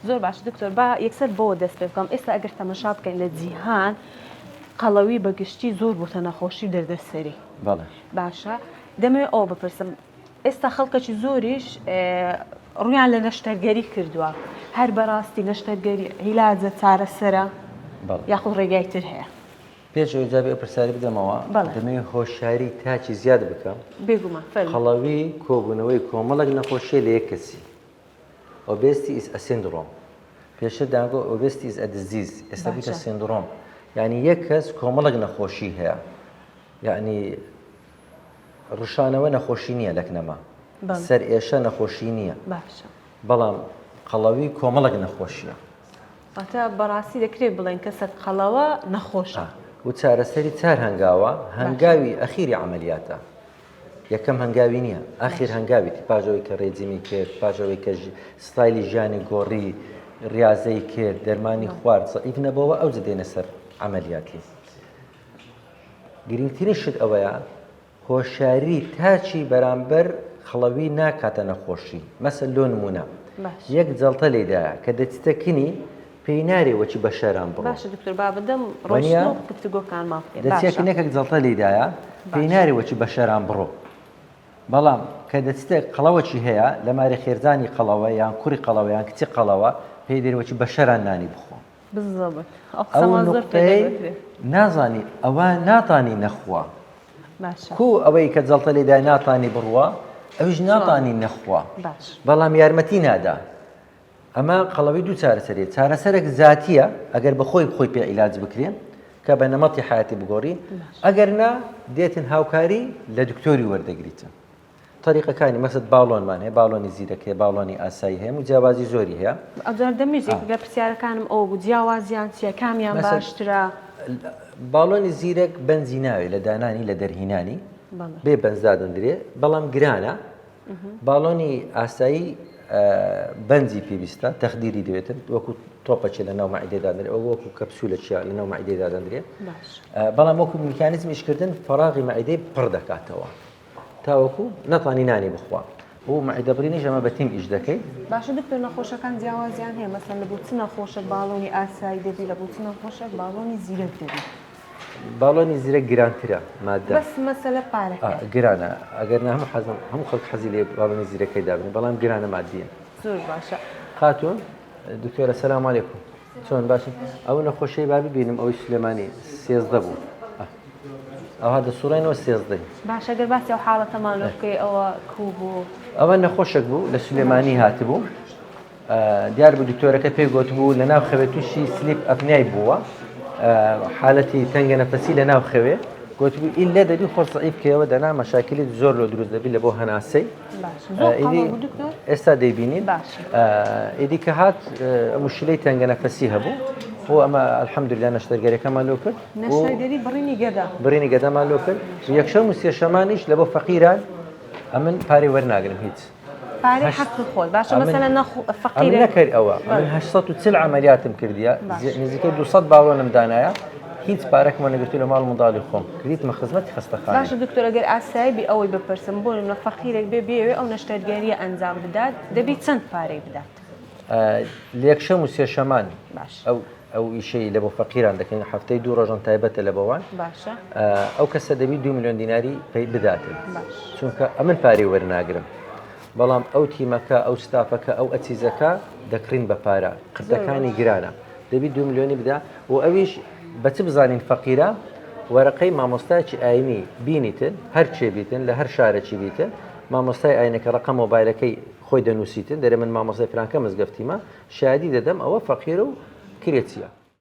زۆر باشە دکتۆر با یەکسەر بەوە دەست پێ بکەم ئێستا ئەگەر تەمەشا بکەین لە جیهان قەڵەوی بە گشتی زۆر بۆتە نەخۆشی و دەردەسەری بەڵێ باشە دەمەوێت ئەوە بپرسم ئێستا خەڵکەکی زۆریش ڕویان لە نەشتەرگەری کردووە هەر بەڕاستی نەشتەرگەری عیلاجە چارەسەرە یاخود ڕێگای تر هەیە پێش ئەوەی جوابی ئەو پرسیارە بدەمەوە دەمەوێت هۆشیاری تاکی زیاد بکەم بێگومان قەڵەوی کۆبوونەوەی کۆمەڵێک نەخۆشیە لە یەک کەسی Obesity is a syndrome پێشتر دانگۆ obesity is a disease ئێستا بوویتە syndrome یعنی یەک کەس کۆمەڵێک نەخۆشی هەیە یعنی ڕشانەوە نەخۆشی نییە لەکنەما سەر ئێشە نەخۆشی نییە بەڵام قەڵەوی کۆمەڵێک نەخۆشیە واتە بەڕاستی دەکرێت بڵێن کەسەک قەڵەوە نەخۆشە و چارەسەری چار هەنگاوە هەنگاوی ئەخیری عملیاتە یەکەم هەنگاوی نییە ئاخیر هەنگاویتی پاش ئەوەی کە ڕێجیمی کرد پاش ئەوەی کە ستایلی ژیانی گۆڕی ڕاضەی کرد دەرمانی خوارد زەعیف نەبەوە ئەو دێنە سەر عملیاتی گرنگترین شت ئەوەیە هۆشیاری تاچی بەرامبەر خڵەوی ناکاتە نەخۆشی مەسە لۆ نمونە یەک جەڵتە لێدایە کە دەچتە کنی پێی نارێ وەکی بەشەران بڕۆ. باشە دکتۆر با بەدەم ڕۆیشتن و گفتوگۆکانمان بکەین. دەچێ کنێکەک جەڵتە لێیدایە پێی نارێ وەکی بەشەران بڕۆ. بەڵام کە دەچتە قەڵەوەکی هەیە لە ماری خێرزانی قەڵەوە یان کوڕی قەڵەوە یان کچی قەڵەوە پێی دەرێ وەکی بەشەران نانی بخۆ. بالضبط. ئەو نوقتەی نازانی ئەوە ناتانی نەخوا. کو ئەوەی کە جەڵتە لێدای ناتانی بڕوا ئەویش ناتانی نەخوا. بەڵام یارمەتی نادا. ئەمە قەڵەوی دوو چارەسەریە چارەسەرێک زاتیە ئەگەر بەخۆی خۆی پێ عیلاج بکرێ کە بە نەمەتی حیاتی بگۆڕی ئەگەر نا دێتن هاوکاری لە دکتۆری وەردەگریتن طریقەکانی مەسد باڵۆنمان هەیە باڵۆنی زیرەک هەیە باڵۆنی ئاسایی هەیە و جیاوازی زۆری هەیە ئەجار دەمویست لە پرسیارەکانم ئەوە بوو جیاوازیان چییە کامیان باشترە باڵۆنی زیرەک بەنجی ناوێ لە دانانی لە دەرهینانی بێ بەنزادەندرێ بەڵام گرانە باڵۆنی ئاسایی بەنجی پێویستە تەخدیری دەوێتن وەکو تۆپەچێ لە ناو مەعیدەی دادەنرێت ئەو وەکو کەپسولە چیا لە ناو مەعیدەی دادەنرێت بەڵام وەکو میکانیزم ئیشکردن فەراغی مەعیدەی پڕ دەکاتەوە تاوەکو نەتوانی نانی بخوا و مەعیدە بڕینیش ئەمە بە تیم ئیش دەکەی باشە دکتۆر نەخۆشەکان جیاوازیان هەیە مەسەن لە بۆ چ نەخۆشێک باڵۆنی ئاسایی دەبی لە بۆ چ نەخۆشێک باڵۆنی زیرەک دەبی باڵۆنی زیرەک گرانترە مادە بەس مەسەلە پارەکە گرانە ئەگەر نا هەموو حەزم هەموو خەڵک حەزی لێ باڵۆنی زیرەکەی دابنێ بەڵام گرانە مادیە زۆر باشە خاتون دکتۆرە سلام علیکم چۆن باشن ئەو نەخۆشەی با ببینم ئەوەی سلێمانی 13 بوو ئەوها دەسوڕێنەوە سێزدەی باشە گەر باسی ئەو حاڵەتەمان لۆ بکەی ئەوە کوو بوو ئەوە نەخۆشێک بوو لە سلێمانی هاتبوو دیار بوو دکتۆرەکە پێی گۆتبوو لە ناو خەوێ تووشی sleep apnea ی بووە حالەتی تەنگە نەفەسی لە ناو خەوێ گۆتبوو ئیللە دەبی خۆت زەعیف کەیەوە دەنا مەشاکیلت زۆر لۆ دروست دەبی لە بۆ هەناسەی ئیدی ئێستا دەیبینین ئیدی کە هات مشکلەی تەنگە نەفەسی هەبوو بۆ ئەمە الحەمدلله نەشتەرگەریەکەمان لۆ کرد نەشتەرگەری بڕینی گەدە بڕینی گەدەمان لۆ کرد یەکشەم و سێشەمانیش لە بۆ فەقیران ئەمن پارەی وەرناگرم هیچ پارەی حەقی خۆت باشە مەسەلەن نەخ فەقیرە نەکرد ئەوە من 840 عملیاتم کردیە نزیکەی 200 باڵۆنم دانایە هیچ پارەکمە نەگرتو لە ماڵ منداڵی خۆم کردیتمە خزمەتی خەستەخانە باشە دکتۆر ئەگەر ئاسایی بی ئەوەی بپرسم بۆ نمونە فەقیرێک بێ بێوێ ئەو نەشتەرگەریە ئەنجام بدات دەبی چەند پارەی بدات لەیەکشەم و سێشەمان باش ئەو ئەو ئیشەی لە بۆ فەقیران دەکەین هەفتەی دوو ڕۆژان تایبەتە لە بۆوان باشە ئەو کەسە دەبی دو میلیۆن دیناری پێی بداتن باش چونکە ئەمن پارەی وەرناگرم بەڵام ئەو تیمەکە ئەو ستافەکە ئەو ئەچیزەکە دەکڕین بە پارە قرتەکانی گرانە دەبی دو میلیۆنی بدا و ئەویش بە چ بزانین فەقیرە وەرەقەی مامۆستایەکی ئاینی بینیتن هەر چێ بیتن لە هەر شارێکی بیتن مامۆستای ئاینەکە ڕقە مۆبایلەکەی خۆی دەنووسیتن دەرێ من مامۆستای فلانکە مزگەفتیمە شایدی دەدەم ئەوە فەقیرە و کرێچیە.